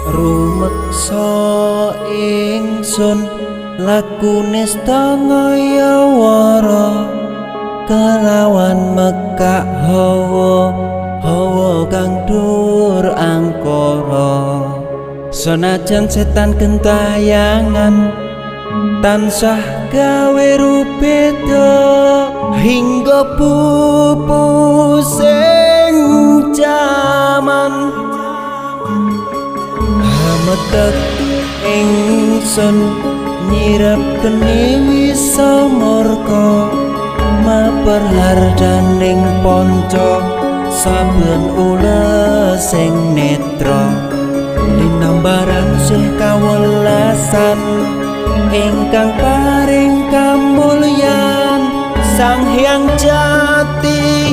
Rumeksa ingsun lakune ngayawara kelawan mekak hawa hawa kang dur angkara. Senajan setan gentayangan tansah gawe rubeda hingga pupusing jaman. Hametek ingsun nyirep geni wisa murka maper hardaning ponco saben ulesing netra. Linambaran sih kawelasan ingkang paring kamulyan Sang Hyang Jati.